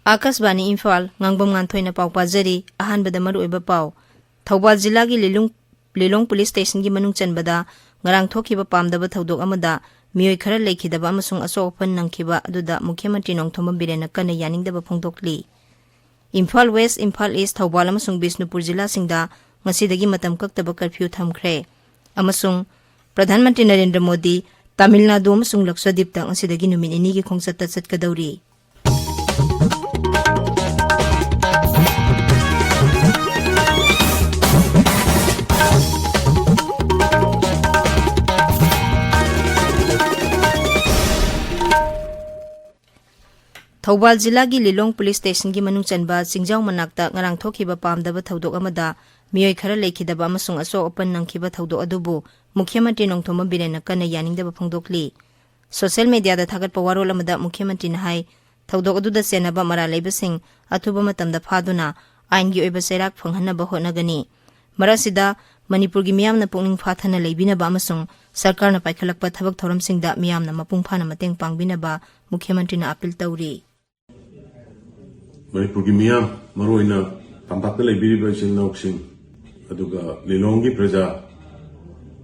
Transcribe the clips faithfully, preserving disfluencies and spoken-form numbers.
ꯑꯥꯀꯥꯁꯕꯥꯅꯤ ꯏꯝꯐꯥꯜ, ꯉꯥꯡꯕꯝ ꯉꯥꯟꯊꯣꯏꯅ ꯄꯥꯎ ꯄꯥꯖꯔꯤ꯫ ꯑꯍꯥꯟꯕꯗ ꯃꯔꯨꯑꯣꯏꯕ ꯄꯥꯎ꯫ ꯊꯧꯕꯥꯜ ꯖꯤꯂꯥꯒꯤ ꯂꯤꯂꯣꯡ, ꯂꯤꯂꯣꯡ ꯄꯨꯂꯤꯁ ꯁ꯭ꯇꯦꯁꯟꯒꯤ ꯃꯅꯨꯡ ꯆꯟꯕꯗ ꯉꯔꯥꯡ ꯊꯣꯛꯈꯤꯕ ꯄꯥꯝꯗꯕ ꯊꯧꯗꯣꯛ ꯑꯃꯗ ꯃꯤꯑꯣꯏ ꯈꯔ ꯂꯩꯈꯤꯗꯕ ꯑꯃꯁꯨꯡ ꯑꯁꯣꯛ ꯑꯄꯟ ꯅꯪꯈꯤꯕ ꯑꯗꯨꯗ ꯃꯨꯈ꯭ꯌ ꯃꯟꯇ꯭ꯔꯤ ꯅꯣꯡꯊꯣꯝꯕꯝ ꯕꯤꯔꯦꯟꯅ ꯀꯟꯅ ꯌꯥꯅꯤꯡꯗꯕ ꯐꯣꯡꯗꯣꯛꯂꯤ꯫ ꯏꯝꯐꯥꯜ ꯋꯦꯁ, ꯏꯝꯐꯥꯜ ꯏꯁ, ꯊꯧꯕꯥꯜ ꯑꯃꯁꯨꯡ ꯕꯤꯁꯅꯨꯄꯨꯔ ꯖꯤꯂꯥꯁꯤꯡꯗ ꯉꯁꯤꯗꯒꯤ ꯃꯇꯝ ꯀꯛꯇꯕ ꯀꯔꯐ꯭ꯌꯨ ꯊꯝꯈ꯭ꯔꯦ꯫ ꯑꯃꯁꯨꯡ ꯄ꯭ꯔꯙꯥꯟ ꯃꯟꯇ꯭ꯔꯤ ꯅꯔꯦꯟꯗ꯭ꯔ ꯃꯣꯗꯤ ꯇꯥꯃꯤꯜ ꯅꯥꯗꯨ ꯑꯃꯁꯨꯡ ꯂꯛꯁꯗꯤꯞꯇ ꯉꯁꯤꯗꯒꯤ ꯅꯨꯃꯤꯠ ꯅꯤꯅꯤꯒꯤ ꯈꯣꯡꯆꯠꯇ ꯆꯠꯀꯗꯧꯔꯤ꯫ ꯊꯧꯕꯥꯜ ꯖꯤꯂꯥꯒꯤ ꯂꯤꯂꯣꯡ ꯄꯨꯂꯤꯁ ꯁ꯭ꯇꯦꯁꯟꯒꯤ ꯃꯅꯨꯡ ꯆꯟꯕ ꯆꯤꯡꯖꯥꯎ ꯃꯅꯥꯛꯇ ꯉꯔꯥꯡ ꯊꯣꯛꯈꯤꯕ ꯄꯥꯝꯗꯕ ꯊꯧꯗꯣꯛ ꯑꯃꯗ ꯃꯤꯑꯣꯏ ꯈꯔ ꯂꯩꯈꯤꯗꯕ ꯑꯃꯁꯨꯡ ꯑꯁꯣꯛ ꯑꯄꯟ ꯅꯪꯈꯤꯕ ꯊꯧꯗꯣꯛ ꯑꯗꯨꯕꯨ ꯃꯨꯈ꯭ꯌ ꯃꯟꯇ꯭ꯔꯤ ꯅꯣꯡꯊꯣꯝꯕꯝ ꯕꯤꯔꯦꯟꯅ ꯀꯟꯅ ꯌꯥꯅꯤꯡꯗꯕ ꯐꯣꯡꯗꯣꯛꯂꯤ꯫ ꯁꯣꯁꯤꯌꯦꯜ ꯃꯤꯗꯤꯌꯥꯗ ꯊꯥꯒꯠꯄ ꯋꯥꯔꯣꯜ ꯑꯃꯗ ꯃꯨꯈ꯭ꯌ ꯃꯟꯇ꯭ꯔꯤꯅ ꯍꯥꯏ, ꯊꯧꯗꯣꯛ ꯑꯗꯨꯗ ꯆꯦꯟꯅꯕ ꯃꯔꯥꯜ ꯂꯩꯕꯁꯤꯡ ꯑꯊꯨꯕ ꯃꯇꯝꯗ ꯐꯥꯗꯨꯅ ꯑꯥꯏꯟꯒꯤ ꯑꯣꯏꯕ ꯆꯩꯔꯥꯛ ꯐꯪꯍꯟꯅꯕ ꯍꯣꯠꯅꯒꯅꯤ꯫ ꯃꯔꯛꯁꯤꯗ ꯃꯅꯤꯄꯨꯔꯒꯤ ꯃꯤꯌꯥꯝꯅ ꯄꯨꯛꯅꯤꯡ ꯐꯥꯊꯅ ꯂꯩꯕꯤꯅꯕ ꯑꯃꯁꯨꯡ ꯁꯔꯀꯥꯔꯅ ꯄꯥꯏꯈꯠꯂꯛꯄ ꯊꯕꯛ ꯊꯧꯔꯝꯁꯤꯡꯗ ꯃꯤꯌꯥꯝꯅ ꯃꯄꯨꯡ ꯐꯥꯅ ꯃꯇꯦꯡ ꯄꯥꯡꯕꯤꯅꯕ ꯃꯨꯈ꯭ꯌ ꯃꯟꯇ꯭ꯔꯤꯅ ꯑꯥꯄꯤꯜ ꯇꯧꯔꯤ꯫ ꯃꯅꯤꯄꯨꯔꯒꯤ ꯃꯤꯌꯥꯝ, ꯃꯔꯨꯑꯣꯏꯅ ꯇꯝꯄꯥꯛꯇ ꯂꯩꯕꯤꯔꯤꯕ ꯏꯆꯤꯜ ꯏꯅꯥꯎꯁꯤꯡ, ꯑꯗꯨꯒ ꯂꯤꯂꯣꯡꯒꯤ ꯄ꯭ꯔꯖꯥ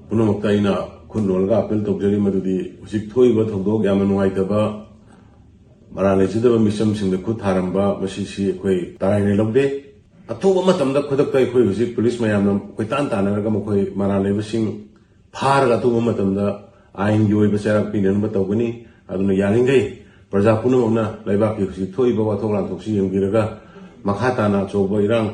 ꯄꯨꯝꯅꯃꯛꯇ ꯑꯩꯅ ꯈꯨꯠ ꯅꯣꯜꯂꯒ ꯑꯥꯄꯤꯜ ꯇꯧꯖꯔꯤ, ꯃꯗꯨꯗꯤ ꯍꯧꯖꯤꯛ ꯊꯣꯛꯏꯕ ꯊꯧꯗꯣꯛ ꯌꯥꯝꯅ ꯅꯨꯡꯉꯥꯏꯇꯕ, ꯃꯔꯥꯜ ꯂꯩꯖꯗꯕ ꯃꯤꯆꯝꯁꯤꯡꯗ ꯈꯨꯠ ꯊꯥꯔꯝꯕ, ꯃꯁꯤꯁꯤ ꯑꯩꯈꯣꯏ ꯇꯔꯥꯏꯅ ꯂꯧꯗꯦ꯫ ꯑꯊꯨꯕ ꯃꯇꯝꯗ ꯈꯨꯗꯛꯇ ꯑꯩꯈꯣꯏ ꯍꯧꯖꯤꯛ ꯄꯨꯂꯤꯁ ꯃꯌꯥꯝꯅ ꯀꯣꯏꯇꯥꯟ ꯇꯥꯟꯅꯔꯒ ꯃꯈꯣꯏ ꯃꯔꯥꯜ ꯂꯩꯕꯁꯤꯡ ꯐꯥꯔꯒ ꯑꯊꯨꯕ ꯃꯇꯝꯗ ꯑꯥꯏꯟꯒꯤ ꯑꯣꯏꯕ ꯆꯩꯔꯥꯛ ꯄꯤꯅꯅꯕ ꯇꯧꯒꯅꯤ꯫ ꯑꯗꯨꯅ ꯌꯥꯔꯤꯈꯩ ꯄ꯭ꯔꯖꯥ ꯄꯨꯝꯅꯃꯛꯅ ꯂꯩꯕꯥꯛꯀꯤ ꯍꯧꯖꯤꯛ ꯊꯣꯛꯏꯕ ꯋꯥꯊꯣꯛ ꯂꯥꯟꯊꯣꯛꯁꯤ ꯌꯦꯡꯕꯤꯔꯒ ꯃꯈꯥ ꯇꯥꯅ ꯑꯆꯧꯕ ꯏꯔꯥꯡ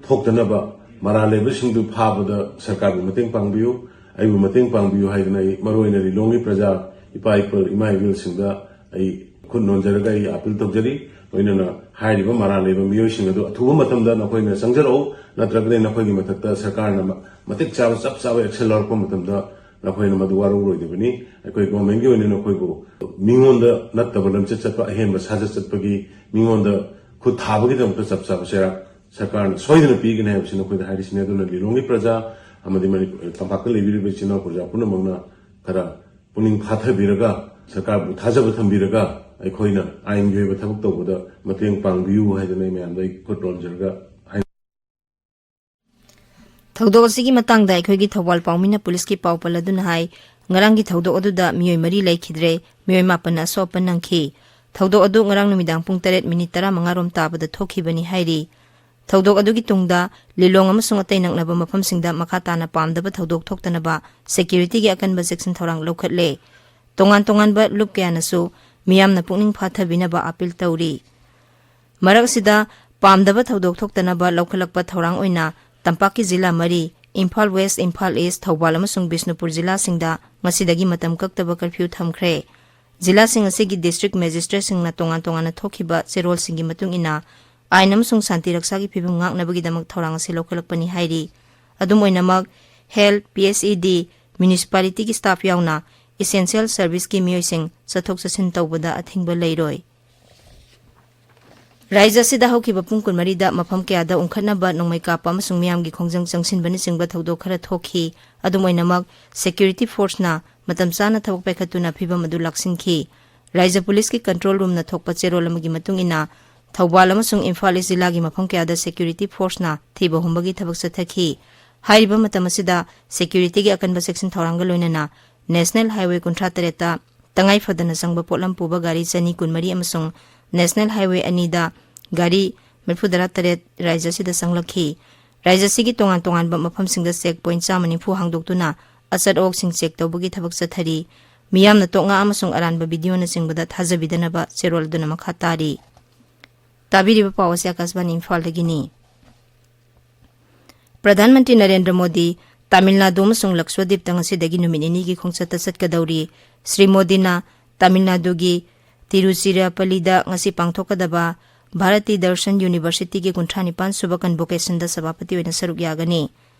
ꯊꯣꯛꯇꯅꯕ, ꯃꯔꯥꯜ ꯂꯩꯕꯁꯤꯡꯗꯨ ꯐꯥꯕꯗ ꯁꯔꯀꯥꯔꯕꯨ ꯃꯇꯦꯡ ꯄꯥꯡꯕꯤꯌꯨ, ꯑꯩꯕꯨ ꯃꯇꯦꯡ ꯄꯥꯡꯕꯤꯌꯨ ꯍꯥꯏꯗꯅ ꯑꯩ ꯃꯔꯨꯑꯣꯏꯅ ꯂꯤꯂꯣꯡꯒꯤ ꯄ꯭ꯔꯖꯥ, ꯏꯄꯥ ꯏꯄꯨ, ꯏꯃꯥ ꯏꯕꯦꯜꯁꯤꯡꯗ ꯑꯩ ꯈꯨꯠ ꯅꯣꯟꯖꯔꯒ ꯑꯩ ꯑꯥꯄꯤꯜ ꯇꯧꯖꯔꯤ꯫ ꯂꯣꯏꯅꯅ ꯍꯥꯏꯔꯤꯕ ꯃꯔꯥꯜ ꯂꯩꯕ ꯃꯤꯑꯣꯏꯁꯤꯡ ꯑꯗꯨ ꯑꯊꯨꯕ ꯃꯇꯝꯗ ꯅꯈꯣꯏꯅ ꯆꯪꯖꯔꯛꯎ, ꯅꯠꯇ꯭ꯔꯒꯗꯤ ꯅꯈꯣꯏꯒꯤ ꯃꯊꯛꯇ ꯁꯔꯀꯥꯔꯅ ꯃ-, ꯃꯇꯤꯛ ꯆꯥꯕ ꯆꯞ ꯆꯥꯕ ꯑꯦꯛꯁꯟ ꯂꯧꯔꯛꯄ ꯃꯇꯝꯗ ꯅꯈꯣꯏꯅ ꯃꯗꯨ ꯋꯥꯔꯧꯔꯣꯏꯗꯕꯅꯤ꯫ ꯑꯩꯈꯣꯏ ꯒꯣꯔꯃꯦꯟꯒꯤ ꯑꯣꯏꯅ ꯅꯈꯣꯏꯕꯨ ꯃꯤꯉꯣꯟꯗ ꯅꯠꯇꯕ ꯂꯝꯆꯠ ꯆꯠꯄ, ꯑꯍꯦꯟꯕ ꯁꯥꯖꯠ ꯆꯠꯄꯒꯤ, ꯃꯤꯉꯣꯟꯗ ꯈꯨꯠ ꯊꯥꯕꯒꯤꯗꯃꯛꯇ ꯆꯞ ꯆꯥꯕ ꯆꯩꯔꯥꯛ ꯁꯔꯀꯥꯔꯅ ꯁꯣꯏꯗꯅ ꯄꯤꯒꯅꯤ ꯍꯥꯏꯕꯁꯤ ꯅꯈꯣꯏꯗ ꯍꯥꯏꯔꯤꯁꯤꯅꯤ꯫ ꯑꯗꯨꯅ ꯂꯤꯂꯣꯡꯒꯤ ꯄ꯭ꯔꯖꯥ ꯑꯃꯗꯤ ꯃꯅꯤꯄꯨꯔ ꯇꯝꯄꯥꯛꯇ ꯂꯩꯕꯤꯔꯤꯕ ꯏꯆꯤꯟ ꯏꯅꯥꯎ ꯄ꯭ꯔꯖꯥ ꯄꯨꯝꯅꯃꯛꯅ ꯈꯔ ꯄꯨꯛꯅꯤꯡ ꯐꯥꯊꯕꯤꯔꯒ, ꯁꯔꯀꯥꯔꯕꯨ ꯊꯥꯖꯕ ꯊꯝꯕꯤꯔꯒ, ꯑꯩꯈꯣꯏꯅ ꯑꯥꯏꯟꯒꯤ ꯑꯣꯏꯕ ꯊꯕꯛ ꯇꯧꯕꯗ ꯃꯇꯦꯡ ꯄꯥꯡꯕꯤꯌꯨ ꯍꯥꯏꯗꯅ ꯑꯩ ꯃꯌꯥꯝꯗ ꯑꯩ ꯈꯨꯠ ꯅꯣꯟꯖꯔꯒ ꯍꯥꯏ꯫ ꯊꯧꯗꯣꯛ ꯑꯁꯤꯒꯤ ꯃꯇꯥꯡꯗ ꯑꯩꯈꯣꯏꯒꯤ ꯊꯧꯕꯥꯜ ꯄꯥꯎꯃꯤꯅ ꯄꯨꯂꯤꯁꯀꯤ ꯄꯥꯎ ꯄꯜꯂꯗꯨꯅ ꯍꯥꯏ, ꯉꯔꯥꯡꯒꯤ ꯊꯧꯗꯣꯛ ꯑꯗꯨꯗ ꯃꯤꯑꯣꯏ ꯃꯔꯤ ꯂꯩꯈꯤꯗ꯭ꯔꯦ, ꯃꯤꯑꯣꯏ ꯃꯥꯄꯟꯅ ꯑꯁꯣꯛ ꯑꯄꯟ ꯅꯪꯈꯤ꯫ ꯊꯧꯗꯣꯛ ꯑꯗꯨ ꯉꯔꯥꯡ ꯅꯨꯃꯤꯗꯥꯡ ꯄꯨꯡ ꯇꯔꯦꯠ ꯃꯤꯅꯤꯠ ꯇꯔꯥꯃꯉꯥ ꯔꯣꯝ ꯇꯥꯕꯗ ꯊꯣꯛꯈꯤꯕꯅꯤ ꯍꯥꯏꯔꯤ꯫ ꯊꯧꯗꯣꯛ ꯑꯗꯨꯒꯤ ꯇꯨꯡꯗ ꯂꯤꯂꯣꯡ ꯑꯃꯁꯨꯡ ꯑꯇꯩ ꯅꯛꯅꯕ ꯃꯐꯝꯁꯤꯡꯗ ꯃꯈꯥ ꯇꯥꯅ ꯄꯥꯝꯗꯕ ꯊꯧꯗꯣꯛ ꯊꯣꯛꯇꯅꯕ ꯁꯦꯀ꯭ꯌꯨꯔꯤꯇꯤꯒꯤ ꯑꯀꯟꯕ ꯆꯦꯛꯁꯤꯟ ꯊꯧꯔꯥꯡ ꯂꯧꯈꯠꯂꯦ꯫ ꯇꯣꯉꯥꯟ ꯇꯣꯉꯥꯟꯕ ꯂꯨꯞ ꯀꯌꯥꯅꯁꯨ ꯃꯤꯌꯥꯝꯅ ꯄꯨꯛꯅꯤꯡ ꯐꯥꯊꯕꯤꯅꯕ ꯑꯥꯄꯤꯜ ꯇꯧꯔꯤ꯫ ꯃꯔꯛ ꯑꯁꯤꯗ ꯄꯥꯝꯗꯕ ꯊꯧꯗꯣꯛ ꯊꯣꯛꯇꯅꯕ ꯂꯧꯈꯠꯂꯛꯄ ꯊꯧꯔꯥꯡ ꯑꯣꯏꯅ ꯇꯝꯄꯥꯛꯀꯤ ꯖꯤꯂꯥ ꯃꯔꯤ, ꯏꯝꯐꯥꯜ ꯋꯦꯁ, ꯏꯝꯐꯥꯜ ꯏꯁ, ꯊꯧꯕꯥꯜ ꯑꯃꯁꯨꯡ ꯕꯤꯁꯅꯨꯄꯨꯔ ꯖꯤꯂꯥꯁꯤꯡꯗ ꯉꯁꯤꯗꯒꯤ ꯃꯇꯝ ꯀꯛꯇꯕ ꯀꯔꯐ꯭ꯌꯨ ꯊꯝꯈ꯭ꯔꯦ꯫ ꯖꯤꯂꯥꯁꯤꯡ ꯑꯁꯤꯒꯤ ꯗꯤꯁꯇ꯭ꯔꯤꯛ ꯃꯦꯖꯤꯁꯇ꯭ꯔꯦꯠꯁꯤꯡꯅ ꯇꯣꯉꯥꯟ ꯇꯣꯉꯥꯟꯅ ꯊꯣꯛꯈꯤꯕ ꯆꯦꯔꯣꯜꯁꯤꯡꯒꯤ ꯃꯇꯨꯡ ꯏꯟꯅ ꯑꯥꯏꯟ ꯑꯃꯁꯨꯡ ꯁꯥꯟꯇꯤ ꯔꯛꯁꯥꯒꯤ ꯐꯤꯕꯝ ꯉꯥꯛꯅꯕꯒꯤꯗꯃꯛ ꯊꯧꯔꯥꯡ ꯑꯁꯤ ꯂꯧꯈꯠꯂꯛꯄꯅꯤ ꯍꯥꯏꯔꯤ꯫ ꯑꯗꯨꯝ ꯑꯣꯏꯅꯃꯛ, ꯍꯦꯜꯊ, ꯄꯤ ꯑꯩꯆ ꯏ ꯗꯤ, ꯃ꯭ꯌꯨꯅꯤꯁꯤꯄꯥꯂꯤꯇꯤꯒꯤ ꯁ꯭ꯇꯥꯐ ꯌꯥꯎꯅ ꯏꯁꯦꯟꯁꯤꯌꯦꯜ ꯁꯔꯚꯤꯁꯀꯤ ꯃꯤꯑꯣꯏꯁꯤꯡ ꯆꯠꯊꯣꯛ ꯆꯠꯁꯤꯟ ꯇꯧꯕꯗ ꯑꯊꯤꯡꯕ ꯂꯩꯔꯣꯏ꯫ ꯔꯥꯖ꯭ꯌ ꯑꯁꯤꯗ ꯍꯧꯈꯤꯕ ꯄꯨꯡ ꯀꯨꯟꯃꯔꯤꯗ ꯃꯐꯝ ꯀꯌꯥꯗ ꯎꯪꯈꯠꯅꯕ, ꯅꯣꯡꯃꯩ ꯀꯥꯞꯄ ꯑꯃꯁꯨꯡ ꯃꯤꯌꯥꯝꯒꯤ ꯈꯣꯡꯖꯪ ꯆꯪꯁꯤꯟꯕꯅꯆꯤꯡꯕ ꯊꯧꯗꯣꯛ ꯈꯔ ꯊꯣꯛꯈꯤ꯫ ꯑꯗꯨꯝ ꯑꯣꯏꯅꯃꯛ, ꯁꯦꯀ꯭ꯌꯨꯔꯤꯇꯤ ꯐꯣꯔꯁꯅ ꯃꯇꯝ ꯆꯥꯅ ꯊꯕꯛ ꯄꯥꯏꯈꯠꯇꯨꯅ ꯐꯤꯚꯝ ꯑꯗꯨ ꯂꯥꯛꯁꯤꯟꯈꯤ꯫ ꯔꯥꯖ꯭ꯌ ꯄꯨꯂꯤꯁꯀꯤ ꯀꯟꯇ꯭ꯔꯣꯜ ꯔꯨꯝꯅ ꯊꯣꯛꯄ ꯆꯦꯔꯣꯜ ꯑꯃꯒꯤ ꯃꯇꯨꯡ ꯏꯟꯅ, ꯊꯧꯕꯥꯜ ꯑꯃꯁꯨꯡ ꯏꯝꯐꯥꯜ ꯏꯁ ꯖꯤꯂꯥꯒꯤ ꯃꯐꯝ ꯀꯌꯥꯗ ꯁꯦꯀ꯭ꯌꯨꯔꯤꯇꯤ ꯐꯣꯔꯁꯅ ꯊꯤꯕ ꯍꯨꯝꯕꯒꯤ ꯊꯕꯛ ꯆꯠꯊꯈꯤ꯫ ꯍꯥꯏꯔꯤꯕ ꯃꯇꯝ ꯑꯁꯤꯗ ꯁꯦꯀ꯭ꯌꯨꯔꯤꯇꯤꯒꯤ ꯑꯀꯟꯕ ꯆꯦꯛꯁꯤꯟ ꯊꯧꯔꯥꯡꯒ ꯂꯣꯏꯅꯅ ꯅꯦꯁꯅꯦꯜ ꯍꯥꯏꯋꯦ ꯀꯨꯟꯊ꯭ꯔꯥ ꯇꯔꯦꯠꯇ ꯇꯉꯥꯏ ꯐꯗꯅ ꯆꯪꯕ ꯄꯣꯠꯂꯝ ꯄꯨꯕ ꯒꯥꯔꯤ ꯆꯅꯤ ꯀꯨꯟꯃꯔꯤ ꯑꯃꯁꯨꯡ ꯅꯦꯁꯅꯦꯜ ꯍꯥꯏꯋꯦ ꯑꯅꯤꯗ ꯒꯥꯔꯤ ꯃꯔꯤꯐꯨꯇꯔꯥ ꯇꯔꯦꯠ ꯔꯥꯖ꯭ꯌ ꯑꯁꯤꯗ ꯆꯪꯂꯛꯈꯤ꯫ ꯔꯥꯖ꯭ꯌ ꯑꯁꯤꯒꯤ ꯇꯣꯉꯥꯟ ꯇꯣꯉꯥꯟꯕ ꯃꯐꯝꯁꯤꯡꯗ ꯆꯦꯛ ꯄꯣꯏꯟꯠ ꯆꯥꯝꯃ ꯅꯤꯐꯨ ꯍꯥꯡꯗꯣꯛꯇꯨꯅ ꯑꯆꯠ ꯑꯋꯣꯛꯁꯤꯡ ꯆꯦꯛ ꯇꯧꯕꯒꯤ ꯊꯕꯛ ꯆꯠꯊꯔꯤ꯫ ꯃꯤꯌꯥꯝꯅ ꯇꯣꯛꯉꯥ ꯑꯃꯁꯨꯡ ꯑꯔꯥꯟꯕ ꯚꯤꯗꯤꯑꯣꯅꯆꯤꯡꯕꯗ ꯊꯥꯖꯕꯤꯗꯅꯕ ꯆꯦꯔꯣꯜ ꯑꯗꯨꯅ ꯃꯈꯥ ꯇꯥꯔꯤ꯫ ꯇꯥꯕꯤꯔꯤꯕ ꯄꯥꯎ ꯑꯁꯤ ꯑꯀꯥꯁꯕꯥꯅꯤ ꯏꯝꯐꯥꯜꯗꯒꯤꯅꯤ꯫ ꯄ꯭ꯔꯙꯥꯟ ꯃꯟꯇ꯭ꯔꯤ ꯅꯔꯦꯟꯗ꯭ꯔ ꯃꯣꯗꯤ ꯇꯥꯃꯤꯜ ꯅꯥꯗꯨ ꯑꯃꯁꯨꯡ ꯂꯛꯁꯗ꯭ꯋꯤꯞꯇ ꯉꯁꯤꯗꯒꯤ ꯅꯨꯃꯤꯠ ꯅꯤꯅꯤꯒꯤ ꯈꯣꯡꯆꯠꯇ ꯆꯠꯀꯗꯧꯔꯤ꯫ ꯁ꯭ꯔꯤ ꯃꯣꯗꯤꯅ ꯇꯥꯃꯤꯜ ꯅꯥꯗꯨꯒꯤ ꯇꯤꯔꯨꯆꯤꯔꯥꯄꯜꯂꯤꯗ ꯉꯁꯤ ꯄꯥꯡꯊꯣꯛꯀꯗꯕ ꯚꯥꯔꯇꯤ ꯗꯔꯁꯟ ꯌꯨꯅꯤꯚꯔꯁꯤꯇꯤꯒꯤ ꯀꯨꯟꯊ꯭ꯔꯥ ꯅꯤꯄꯥꯟ ꯁꯨꯕ ꯀꯟꯚꯣꯀꯦꯁꯟꯗ ꯁꯚꯥꯄꯇꯤ ꯑꯣꯏꯅ ꯁꯔꯨꯛ ꯌꯥꯒꯅꯤ꯫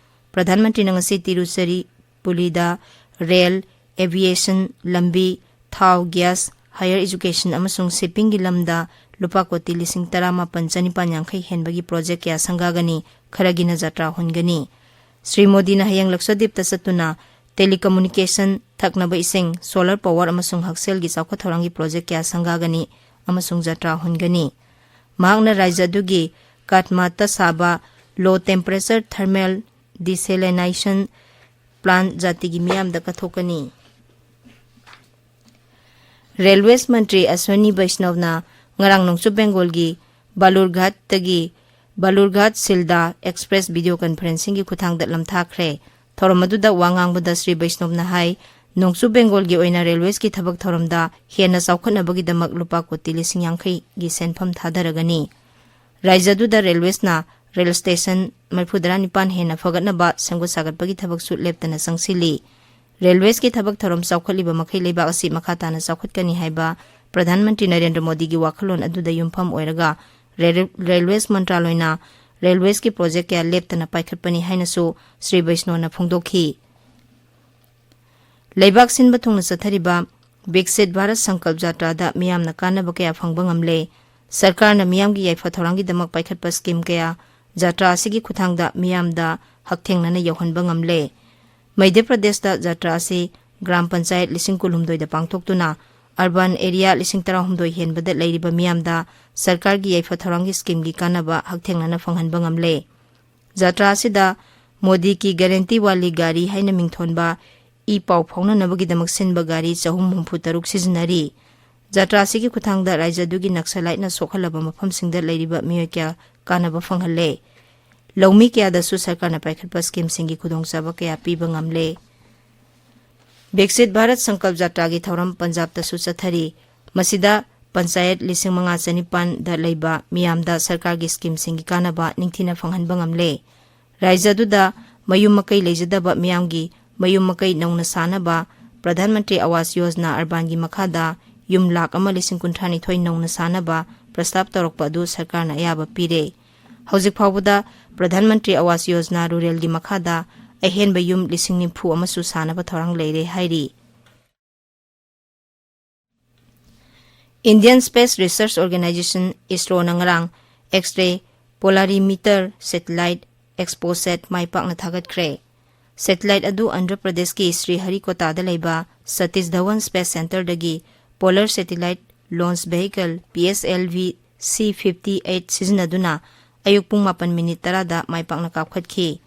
ꯄ꯭ꯔꯙꯥꯟ ꯃꯟꯇ꯭ꯔꯤꯅ ꯉꯁꯤ ꯇꯤꯔꯨꯆꯤꯔꯥꯄꯜꯂꯤꯗ ꯔꯦꯜ, ꯑꯦꯚꯤꯌꯦꯁꯟ, ꯂꯝꯕꯤ, ꯊꯥꯎ, ꯒ꯭ꯌꯥꯁ, ꯍꯥꯌꯔ ꯑꯦꯖꯨꯀꯦꯁꯟ ꯑꯃꯁꯨꯡ ꯁꯤꯞꯄꯤꯡꯒꯤ ꯂꯝꯗ ꯂꯨꯄꯥ ꯀꯣꯇꯤ ꯂꯤꯁꯤꯡ ꯇꯔꯥꯃꯥꯄꯟ ꯆꯅꯤꯄꯥꯟ ꯌꯥꯡꯈꯩ ꯍꯦꯟꯕꯒꯤ ꯄ꯭ꯔꯣꯖꯦꯛ ꯀꯌꯥ ꯁꯪꯒꯥꯒꯅꯤ, ꯈꯔꯒꯤꯅ ꯖꯇ꯭ꯔꯥ ꯍꯨꯟꯒꯅꯤ꯫ ꯁ꯭ꯔꯤ ꯃꯣꯗꯤꯅ ꯍꯌꯦꯡ ꯂꯛꯁꯗ꯭ꯋꯤꯞꯇ ꯆꯠꯇꯨꯅ telecommunication, ꯊꯛꯅꯕ ꯏꯁꯤꯡ, solar power ꯑꯃꯁꯨꯡ ꯍꯛꯁꯦꯜꯒꯤ ꯆꯥꯎꯈꯠ ꯊꯧꯔꯥꯡꯒꯤ project ꯀꯌꯥ ꯁꯪꯒꯥꯒꯅꯤ ꯑꯃꯁꯨꯡ ꯖꯇ꯭ꯔꯥ ꯍꯨꯟꯒꯅꯤ꯫ ꯃꯍꯥꯛꯅ ꯔꯥꯖ꯭ꯌ ꯑꯗꯨꯒꯤ ꯀꯥꯠꯃꯥꯠꯇ ꯁꯥꯕ low temperature thermal desalination plant ꯖꯥꯇꯤꯒꯤ ꯃꯤꯌꯥꯝꯗ ꯀꯠꯊꯣꯛꯀꯅꯤ꯫ Railways ꯃꯟꯇ꯭ꯔꯤ ꯑꯁ꯭ꯋꯤꯅꯤ ꯕꯩꯁꯅꯣꯞꯅ ꯉꯔꯥꯡ ꯅꯣꯡꯆꯨꯞ ꯕꯦꯡꯒꯣꯜꯒꯤ ꯕꯥꯂꯨꯔꯘꯥꯠꯇꯒꯤ ꯕꯥꯂꯨꯔꯘꯥꯠ ꯁꯤꯜꯗꯥ express video conferencingꯒꯤ ꯈꯨꯠꯊꯥꯡꯗ ꯂꯝꯊꯥꯈ꯭ꯔꯦ꯫ ꯊꯧꯔꯝ ꯑꯗꯨꯗ ꯋꯥ ꯉꯥꯡꯕꯗ ꯁ꯭ꯔꯤ ꯕꯩꯁꯅꯣꯞꯅ ꯍꯥꯏ, ꯅꯣꯡꯆꯨꯞ ꯕꯦꯡꯒꯣꯜꯒꯤ ꯑꯣꯏꯅ railwaysꯀꯤ ꯊꯕꯛ ꯊꯧꯔꯝꯗ ꯍꯦꯟꯅ ꯆꯥꯎꯈꯠꯅꯕꯒꯤꯗꯃꯛ ꯂꯨꯄꯥ ꯀꯣꯇꯤ ꯂꯤꯁꯤꯡ ꯌꯥꯡꯈꯩꯒꯤ ꯁꯦꯟꯐꯝ ꯊꯥꯗꯔꯒꯅꯤ꯫ ꯔꯥꯖ꯭ꯌ ꯑꯗꯨꯗ railwaysꯅ rail station ꯃꯔꯤꯐꯨꯇꯔꯥ ꯅꯤꯄꯥꯟ ꯍꯦꯟꯅ ꯐꯒꯠꯅꯕ ꯁꯦꯝꯒꯠ ꯁꯥꯒꯠꯄꯒꯤ ꯊꯕꯛꯁꯨ ꯂꯦꯞꯇꯅ ꯆꯪꯁꯤꯜꯂꯤ꯫ Railwaysꯀꯤ ꯊꯕꯛ ꯊꯧꯔꯝ ꯆꯥꯎꯈꯠꯂꯤꯕ ꯃꯈꯩ ꯂꯩꯕꯥꯛ ꯑꯁꯤ ꯃꯈꯥ ꯇꯥꯅ ꯆꯥꯎꯈꯠꯀꯅꯤ ꯍꯥꯏꯕ ꯄ꯭ꯔꯙꯥꯟ ꯃꯟꯇ꯭ꯔꯤ ꯅꯔꯦꯟꯗ꯭ꯔ ꯃꯣꯗꯤꯒꯤ ꯋꯥꯈꯜꯂꯣꯟ ꯑꯗꯨꯗ ꯌꯨꯝꯐꯝ ꯑꯣꯏꯔꯒ ꯔꯦꯜ-, Railways ꯃꯟꯇ꯭ꯔꯥꯂꯣꯏꯅ railwaysꯀꯤ project ꯀꯌꯥ ꯂꯦꯞꯇꯅ ꯄꯥꯏꯈꯠꯄꯅꯤ ꯍꯥꯏꯅꯁꯨ ꯁ꯭ꯔꯤ ꯕꯩꯁꯅꯣꯅ ꯐꯣꯡꯗꯣꯛꯈꯤ꯫ ꯂꯩꯕꯥꯛ ꯁꯤꯟꯕ ꯊꯨꯡꯅ ꯆꯠꯊꯔꯤꯕ ꯕꯤꯛꯁꯤꯠ ꯚꯥꯔꯠ ꯁꯪꯀꯜꯞ ꯖꯥꯇ꯭ꯔꯥꯗ ꯃꯤꯌꯥꯝꯅ ꯀꯥꯟꯅꯕ ꯀꯌꯥ ꯐꯪꯕ ꯉꯝꯂꯦ꯫ ꯁꯔꯀꯥꯔꯅ ꯃꯤꯌꯥꯝꯒꯤ ꯌꯥꯏꯐ ꯊꯧꯔꯥꯡꯒꯤꯗꯃꯛ ꯄꯥꯏꯈꯠꯄ scheme ꯀꯌꯥ ꯖꯥꯇ꯭ꯔꯥ ꯑꯁꯤꯒꯤ ꯈꯨꯠꯊꯥꯡꯗ ꯃꯤꯌꯥꯝꯗ ꯍꯛꯊꯦꯡꯅꯅ ꯌꯧꯍꯟꯕ ꯉꯝꯂꯦ꯫ ꯃꯙ꯭ꯌ ꯄ꯭ꯔꯗꯦꯁꯇ ꯖꯥꯇ꯭ꯔꯥ ꯑꯁꯤ ꯒ꯭ꯔꯥꯝ ꯄꯟꯆꯥꯌꯠ ꯂꯤꯁꯤꯡ ꯀꯨꯟꯍꯨꯝꯗꯣꯏꯗ ꯄꯥꯡꯊꯣꯛꯇꯨꯅ urban area ꯂꯤꯁꯤꯡ ꯇꯔꯥꯍꯨꯝꯗꯣꯏ ꯍꯦꯟꯕꯗ ꯂꯩꯔꯤꯕ ꯃꯤꯌꯥꯝꯗ ꯁꯔꯀꯥꯔꯒꯤ ꯌꯥꯏꯐ ꯊꯧꯔꯥꯡꯒꯤ schemeꯒꯤ ꯀꯥꯟꯅꯕ ꯍꯛꯊꯦꯡꯅꯅ ꯐꯪꯍꯟꯕ ꯉꯝꯂꯦ꯫ ꯖꯥꯇ꯭ꯔꯥ ꯑꯁꯤꯗ ꯃꯣꯗꯤ ꯀꯤ ꯒꯥꯔꯦꯟꯇꯤ ꯋꯥꯂꯤ ꯒꯥꯔꯤ ꯍꯥꯏꯅ ꯃꯤꯡꯊꯣꯟꯕ e-ꯄꯥꯎ ꯐꯥꯎꯅꯅꯕꯒꯤꯗꯃꯛ ꯁꯤꯟꯕ ꯒꯥꯔꯤ ꯆꯍꯨꯝ ꯍꯨꯝꯐꯨ ꯇꯔꯨꯛ ꯁꯤꯖꯤꯟꯅꯔꯤ꯫ ꯖꯥꯇ꯭ꯔꯥ ꯑꯁꯤꯒꯤ ꯈꯨꯠꯊꯥꯡꯗ ꯔꯥꯖ꯭ꯌ ꯑꯗꯨꯒꯤ ꯅꯛꯁꯂꯥꯏꯠꯅ ꯁꯣꯛꯍꯜꯂꯕ ꯃꯐꯝꯁꯤꯡꯗ ꯂꯩꯔꯤꯕ ꯃꯤꯑꯣꯏ ꯀꯌꯥ ꯀꯥꯟꯅꯕ ꯐꯪꯍꯜꯂꯦ꯫ ꯂꯧꯃꯤ ꯀꯌꯥꯗꯁꯨ ꯁꯔꯀꯥꯔꯅ ꯄꯥꯏꯈꯠꯄ schemeꯁꯤꯡꯒꯤ ꯈꯨꯗꯣꯡꯆꯥꯕ ꯀꯌꯥ ꯄꯤꯕ ꯉꯝꯂꯦ꯫ ꯕꯤꯛꯁꯤꯠ ꯚꯥꯔꯠ ꯁꯪꯀꯜꯞ ꯖꯥꯇ꯭ꯔꯥꯒꯤ ꯊꯧꯔꯝ ꯄꯟꯖꯥꯕꯇꯁꯨ ꯆꯠꯊꯔꯤ꯫ ꯃꯁꯤꯗ ꯄꯟꯆꯥꯌꯠ ꯂꯤꯁꯤꯡ ꯃꯉꯥ ꯆꯅꯤꯄꯥꯟꯗ ꯂꯩꯕ ꯃꯤꯌꯥꯝꯗ ꯁꯔꯀꯥꯔꯒꯤ schemeꯁꯤꯡꯒꯤ ꯀꯥꯟꯅꯕ ꯅꯤꯡꯊꯤꯅ ꯐꯪꯍꯟꯕ ꯉꯝꯂꯦ꯫ ꯔꯥꯖ꯭ꯌ ꯑꯗꯨꯗ ꯃꯌꯨꯝ ꯃꯀꯩ ꯂꯩꯖꯗꯕ ꯃꯤꯌꯥꯝꯒꯤ ꯃꯌꯨꯝ ꯃꯀꯩ ꯅꯧꯅ ꯁꯥꯅꯕ ꯄ꯭ꯔꯙꯥꯟ ꯃꯟꯇ꯭ꯔꯤ ꯑꯋꯥꯁ ꯌꯣꯖꯅꯥ urbanꯒꯤ ꯃꯈꯥꯗ ꯌꯨꯝ ꯂꯥꯈ ꯑꯃ ꯂꯤꯁꯤꯡ ꯀꯨꯟꯊ꯭ꯔꯥꯅꯤꯊꯣꯏ ꯅꯧꯅ ꯁꯥꯅꯕ ꯄ꯭ꯔꯁꯇꯥꯕ ꯇꯧꯔꯛꯄ ꯑꯗꯨ ꯁꯔꯀꯥꯔꯅ ꯑꯌꯥꯕ ꯄꯤꯔꯦ꯫ ꯍꯧꯖꯤꯛ ꯐꯥꯎꯕꯗ ꯄ꯭ꯔꯙꯥꯟ ꯃꯟꯇ꯭ꯔꯤ ꯑꯋꯥꯁ ꯌꯣꯖꯅꯥ ruralꯒꯤ ꯃꯈꯥꯗ ꯑꯍꯦꯟꯕ ꯌꯨꯝ ꯂꯤꯁꯤꯡ ꯅꯤꯐꯨ ꯑꯃꯁꯨ ꯁꯥꯅꯕ ꯊꯧꯔꯥꯡ ꯂꯩꯔꯦ ꯍꯥꯏꯔꯤ꯫ Indian Space Research Organisation, ISROꯅ ꯉꯔꯥꯡ X-ray polarimeter satellite ExpoSat ꯃꯥꯏ ꯄꯥꯛꯅ ꯊꯥꯒꯠꯈ꯭ꯔꯦ꯫ Satellite ꯑꯗꯨ ꯑꯟꯙ꯭ꯔ ꯄ꯭ꯔꯗꯦꯁꯀꯤ ꯁ꯭ꯔꯤ ꯍꯔꯤꯀꯣꯇꯥꯗ ꯂꯩꯕ Satish Dhawan Space Centreꯗꯒꯤ Polar Satellite Launch Vehicle P S L V C fifty eight ꯁꯤꯖꯤꯟꯅꯗꯨꯅ ꯑꯌꯨꯛ ꯄꯨꯡ ꯃꯥꯄꯟ ꯃꯤꯅꯤꯠ ꯇꯔꯥꯗ ꯃꯥꯏ ꯄꯥꯛꯅ ꯀꯥꯞꯈꯠꯈꯤ꯫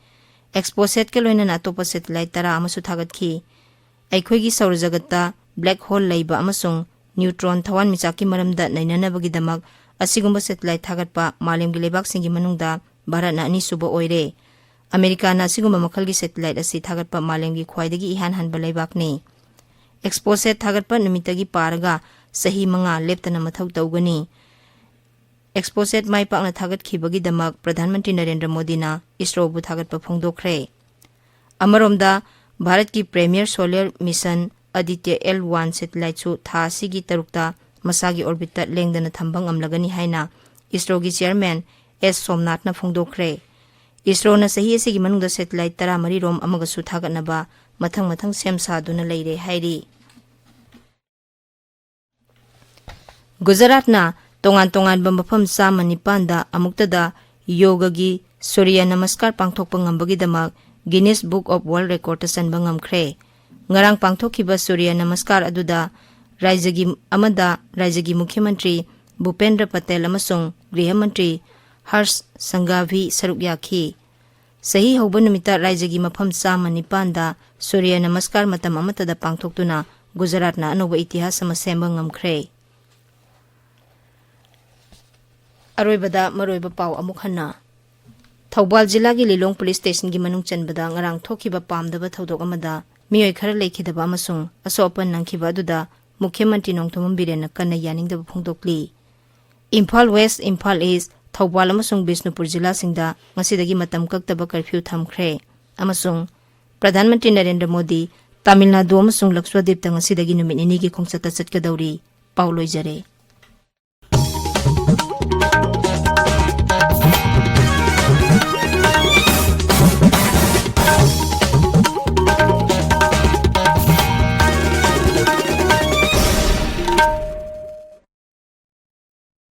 Exposatꯀ ꯂꯣꯏꯅꯅ ꯑꯇꯣꯞꯄ satellite ꯇꯔꯥ ꯑꯃꯁꯨ ꯊꯥꯒꯠꯈꯤ꯫ ꯑꯩꯈꯣꯏꯒꯤ ꯁꯧꯔ ꯖꯒꯠꯇ black hole ꯂꯩꯕ ꯑꯃꯁꯨꯡ neutron ꯊꯋꯥꯟꯃꯤꯆꯥꯛꯀꯤ ꯃꯔꯝꯗ ꯅꯩꯅꯅꯕꯒꯤꯗꯃꯛ ꯑꯁꯤꯒꯨꯝꯕ satellite ꯊꯥꯒꯠꯄ ꯃꯥꯂꯦꯝꯒꯤ ꯂꯩꯕꯥꯛꯁꯤꯡꯒꯤ ꯃꯅꯨꯡꯗ ꯚꯥꯔꯠꯅ ꯑꯅꯤꯁꯨꯕ ꯑꯣꯏꯔꯦ꯫ ꯑꯃꯦꯔꯤꯀꯥꯅ ꯑꯁꯤꯒꯨꯝꯕ ꯃꯈꯜꯒꯤ satellite ꯑꯁꯤ ꯊꯥꯒꯠꯄ ꯃꯥꯂꯦꯝꯒꯤ ꯈ꯭ꯋꯥꯏꯗꯒꯤ ꯏꯍꯥꯟ ꯍꯥꯟꯕ ꯂꯩꯕꯥꯛꯅꯤ꯫ Exposat ꯊꯥꯒꯠꯄ ꯅꯨꯃꯤꯠꯇꯒꯤ ꯄꯥꯔꯒ ꯆꯍꯤ ꯃꯉꯥ ꯂꯦꯞꯇꯅ ꯃꯊꯧ ꯇꯧꯒꯅꯤ꯫ Exposat ꯃꯥꯏ ꯄꯥꯛꯅ ꯊꯥꯒꯠꯈꯤꯕꯒꯤꯗꯃꯛ ꯄ꯭ꯔꯙꯥꯟ ꯃꯟꯇ꯭ꯔꯤ ꯅꯔꯦꯟꯗ꯭ꯔ ꯃꯣꯗꯤꯅ ꯏꯁꯔꯣꯕꯨ ꯊꯥꯒꯠꯄ ꯐꯣꯡꯗꯣꯛꯈ꯭ꯔꯦ꯫ ꯑꯃꯔꯣꯝꯗ, ꯚꯥꯔꯠꯀꯤ premier solar mission Aditya L one satelliteꯁꯨ ꯊꯥ ꯑꯁꯤꯒꯤ ꯇꯔꯨꯛꯇ ꯃꯁꯥꯒꯤ orbitꯇ ꯂꯦꯡꯗꯅ ꯊꯝꯕ ꯉꯝꯂꯒꯅꯤ ꯍꯥꯏꯅ ꯏꯁꯔꯣꯒꯤ chairman S ꯁꯣꯝꯅꯥꯊꯅ ꯐꯣꯡꯗꯣꯛꯈ꯭ꯔꯦ꯫ ꯏꯁꯔꯣꯅ ꯆꯍꯤ ꯑꯁꯤꯒꯤ ꯃꯅꯨꯡꯗ satellite ꯇꯔꯥꯃꯔꯤ ꯔꯣꯝ ꯑꯃꯒꯁꯨ ꯊꯥꯒꯠꯅꯕ ꯃꯊꯪ ꯃꯊꯪ ꯁꯦꯝ ꯁꯥꯗꯨꯅ ꯂꯩꯔꯦ ꯍꯥꯏꯔꯤ꯫ ꯒꯨꯖꯔꯥꯠꯅ ꯇꯣꯉꯥꯟ ꯇꯣꯉꯥꯟꯕ ꯃꯐꯝ ꯆꯥꯝꯃ ꯅꯤꯄꯥꯟꯗ ꯑꯃꯨꯛꯇꯗ ꯌꯣꯒꯒꯤ ꯁꯨꯔ꯭ꯌ ꯅꯃꯁꯀꯥꯔ ꯄꯥꯡꯊꯣꯛꯄ ꯉꯝꯕꯒꯤꯗꯃꯛ Guinness Book of World Recordꯇ ꯆꯟꯕ ꯉꯝꯈ꯭ꯔꯦ꯫ ꯉꯔꯥꯡ ꯄꯥꯡꯊꯣꯛꯈꯤꯕ ꯁꯨꯔ꯭ꯌ ꯅꯃꯁꯀꯥꯔ ꯑꯗꯨꯗ ꯔꯥꯖ꯭ꯌꯒꯤ ꯑꯃꯗ ꯔꯥꯖ꯭ꯌꯒꯤ ꯃꯨꯈ꯭ꯌ ꯃꯟꯇ꯭ꯔꯤ ꯚꯨꯄꯦꯟꯗ꯭ꯔ ꯄꯇꯦꯜ ꯑꯃꯁꯨꯡ ꯒ꯭ꯔꯤꯍ ꯃꯟꯇ꯭ꯔꯤ ꯍꯔꯁ ꯁꯪꯘꯚꯤ ꯁꯔꯨꯛ ꯌꯥꯈꯤ꯫ ꯆꯍꯤ ꯍꯧꯕ ꯅꯨꯃꯤꯠꯇ ꯔꯥꯖ꯭ꯌꯒꯤ ꯃꯐꯝ ꯆꯥꯝꯃ ꯅꯤꯄꯥꯟꯗ ꯁꯨꯔ꯭ꯌ ꯅꯃꯁꯀꯥꯔ ꯃꯇꯝ ꯑꯃꯠꯇꯗ ꯄꯥꯡꯊꯣꯛꯇꯨꯅ ꯒꯨꯖꯔꯥꯠꯅ ꯑꯅꯧꯕ ꯏꯇꯤꯍꯥꯁ ꯑꯃ ꯁꯦꯝꯕ ꯉꯝꯈ꯭ꯔꯦ꯫ ꯑꯔꯣꯏꯕꯗ ꯃꯔꯨꯑꯣꯏꯕ ꯄꯥꯎ ꯑꯃꯨꯛ ꯍꯟꯅ꯫ ꯊꯧꯕꯥꯜ ꯖꯤꯂꯥꯒꯤ ꯂꯤꯂꯣꯡ ꯄꯨꯂꯤꯁ ꯁ꯭ꯇꯦꯁꯟꯒꯤ ꯃꯅꯨꯡ ꯆꯟꯕꯗ ꯉꯔꯥꯡ ꯊꯣꯛꯈꯤꯕ ꯄꯥꯝꯗꯕ ꯊꯧꯗꯣꯛ ꯑꯃꯗ ꯃꯤꯑꯣꯏ ꯈꯔ ꯂꯩꯈꯤꯗꯕ ꯑꯃꯁꯨꯡ ꯑꯁꯣꯛ ꯑꯄꯟ ꯅꯪꯈꯤꯕ ꯑꯗꯨꯗ ꯃꯨꯈ꯭ꯌ ꯃꯟꯇ꯭ꯔꯤ ꯅꯣꯡꯊꯣꯝꯕꯝ ꯕꯤꯔꯦꯟꯅ ꯀꯟꯅ ꯌꯥꯅꯤꯡꯗꯕ ꯐꯣꯡꯗꯣꯛꯂꯤ꯫ ꯏꯝꯐꯥꯜ ꯋꯦꯁ, ꯏꯝꯐꯥꯜ ꯏꯁ, ꯊꯧꯕꯥꯜ ꯑꯃꯁꯨꯡ ꯕꯤꯁꯅꯨꯄꯨꯔ ꯖꯤꯂꯥꯁꯤꯡꯗ ꯉꯁꯤꯗꯒꯤ ꯃꯇꯝ ꯀꯛꯇꯕ ꯀꯔꯐ꯭ꯌꯨ ꯊꯝꯈ꯭ꯔꯦ ꯑꯃꯁꯨꯡ ꯄ꯭ꯔꯙꯥꯟ ꯃꯟꯇ꯭ꯔꯤ ꯅꯔꯦꯟꯗ꯭ꯔ ꯃꯣꯗꯤ ꯇꯥꯃꯤꯜ ꯅꯥꯗꯨ ꯑꯃꯁꯨꯡ ꯂꯛꯁꯗ꯭ꯋꯤꯞꯇ ꯉꯁꯤꯗꯒꯤ ꯅꯨꯃꯤꯠ ꯅꯤꯅꯤꯒꯤ ꯈꯣꯡꯆꯠꯇ ꯆꯠꯀꯗꯧꯔꯤ꯫ ꯄꯥꯎ ꯂꯣꯏꯖꯔꯦ꯫